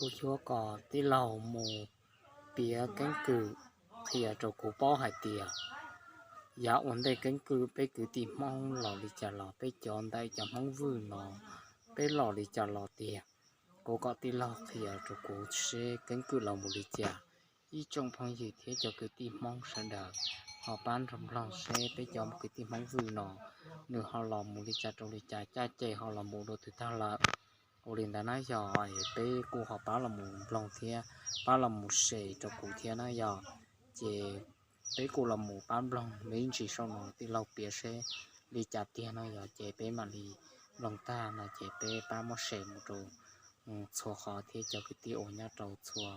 Kuv yuav kom tij laug mus piav keeb kwm qhia rau kuv paub hais tias yav ua ntej keeb kwm peb kwv tij Hmoob los li cas los, peb cov ntawm cov Hmoob Vwj no peb los li cas los tiag. Kuv kom tij laug qhia rau kuv seb keeb kwm los mus li cas. Ib tsoom phooj ywg thiab cov kwv tij Hmoob sawv daws ho pab nrog mloog seb peb cov kwv tij Hmoob Vwj no nws ho los mus li cas rau li cas, caj ces ho los mus dua twg tag lawm. Ua li ntawd na yog peb kuj ho pab los mus mloog thiab pab los mus share rau kuv thiab na yog. Ces peb kuj los mus pab mloog me ntsis saum no tij laug piav seb li cas tiag no yog, ces peb mam li mloog tag no ces peb pab muab share mus rau txhua qhov thiab cov kwv tij uas nyob rau txhua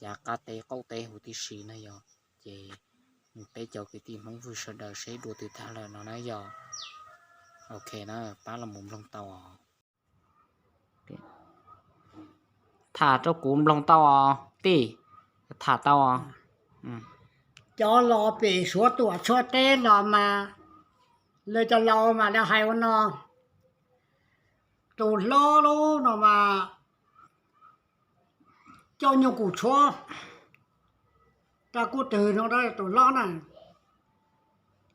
yav qab teb qaum teb huv tib si na yog. Ces peb cov kwv tij Hmoob Vwj sawv daws seb dua twg tag lawm no na yog. Ok na, pab los mus mloog tau os. Tham rau kuv mloog tau os tij, tham tau os. Cov los pem Suav Tuam Tshuaj teb los mas, lawv cov laus mas lawv hais ua no, tus hlob lub no mas coj nyuj kum tshuab rau kuj twg no, tus hlob na.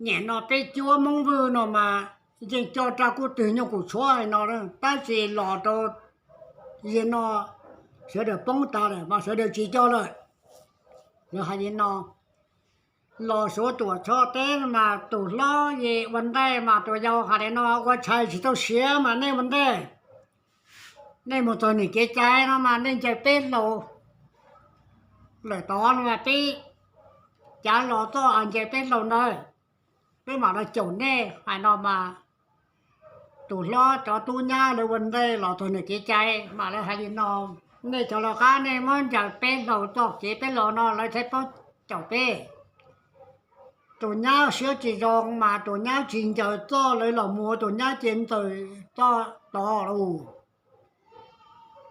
Nyem no peb cuab Hmoob Vwj no mas yeej coj rau kuj twg nyuj kum tshuab no, tab sis los rau yim no sawv daws poob tas lawm mas sawv daws tsis coj lawm. Lawv hais li no, los Suav Tuam Tshuaj teb mas tus hlob yim ua ntej mas tus yau hais li no, ua tshais tsis tau siav mas nej ua ntej, nej mus txog nws kev cai no mas nej ncaws peb laus lawm tod no mas peb cav los txoj ncaws peb laus ntawd, peb mam los caum nej hais no mas. Tus hlob cov tub nyab lawv ua ntej los txog nws kev cai mas lawv hais li no, nej cov lawv qab nej muab ncaws peb laus txoj kev peb los no lawv thiaj paub caum peb. Tus nyab siab tsis zoo mas tus nyab tsis ncaws txoj, lawv los mus tus nyab ces ncaws txoj tod lawm.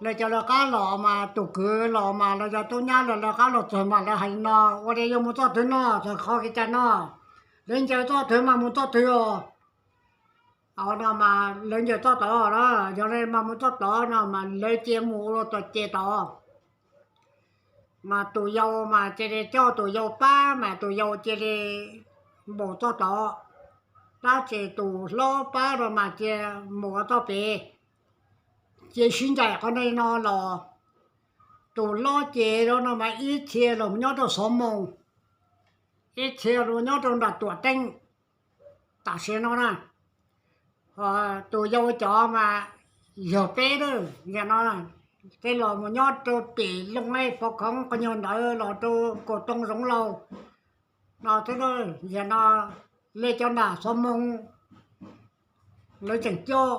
Lawv cov lawv qab los mas tus kwv los mas lawv cov tub nyab lawv lawv qab los txog mas lawv hais li no, ua li yuav mus txoj twg no, txog qhov kev cai no, lawv ncaws txoj twg mas mus txoj twg os. No mas lawv ncaws txoj tod na, yog li mas mus txoj tod no mas lawv cia mus ua luag tom ces tod. Mas tus yau mas cia li coj tus yau pab mas tus yau cia li mus txoj tod, tab sis tus hlob pab no mas cia mus ua txoj pem. Ces sib ncaim qhov no los, tus hlob ces no mas ib txhia los nyob rau Xov Moos, ib txhia los nyob rau nram Tuam Teej tam sim no na. Tus yau cov mas yog peb lawm, yog no tej los mus nyob rau pem Looj Ej Pov Khoov qhov nyuag ntawd los rau Kaum Too Zoov Lauj no xwb. Yog no, li cov nram Xov Moos lawv tseem coj,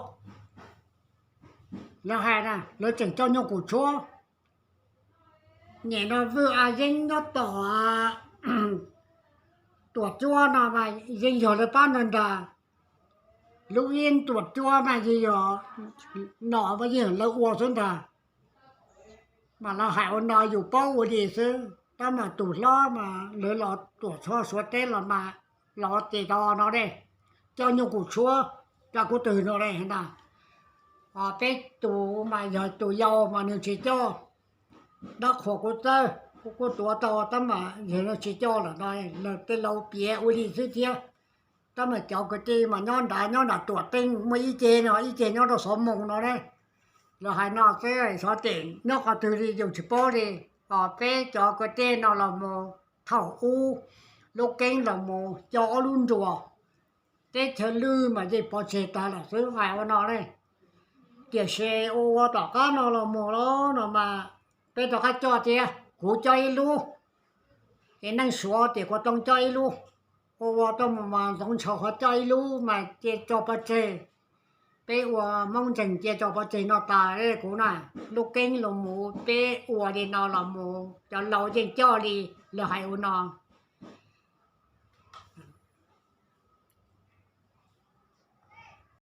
lawv hais na lawv tseem coj nyuj kum tshuab. Nyem no Vwj A Yeeb nyob tom Tuam Tsuab no mas yeej yog lawv pab ntag ntag. Lub ib Tuam Tsuab mas yeej yog, nom mas yeej yog lawv ua xwb ntag. Mas lawv hais ua no yus paub ua li xwb, tab mas tus hlob mas lawv los Tuam Tshuab Suav teb los mas los ces tod no ne, coj nyuj kum tshuab rau kuv twg no ne na. Peb tus mas yog tus yau mas nws tsis coj, dab qhuas kuv txawj kuv kuj tuav tau tab mas yog nws tsis coj lawm no, lawv tej laus piav ua li xwb thiab. Tab mas cov kwv tij mas nyob nrad nyob nram Tuam Teej muaj ib ceg no ib ceg nyob rau Xov Moos no ne. Lawv hais no xwb, xyov ces nyob qhov twg li yus tsis paub li. Peb cov kwv tij no los mus thaum ub lub keeb los mus coj ob lub nruas, teb chaws lwj mas yeej pov tseg tag lawm xwb hais ua no ne. Tiam sis ua ua tom qab no los mus los no mas peb rov qab coj thiab, kuv coj ib lub, es neej Suav tias Kua Toob coj ib lub, ua ua tuaj mus mas Ntxoov Ntshaus ho coj ib lub mas cia tso pov tseg. Peb ua Hmoob ntseeg cia tso pov tseg no tas kuv na, lub keeb los mus peb ua li no los mus cov laus yeej coj li lawv hais ua no.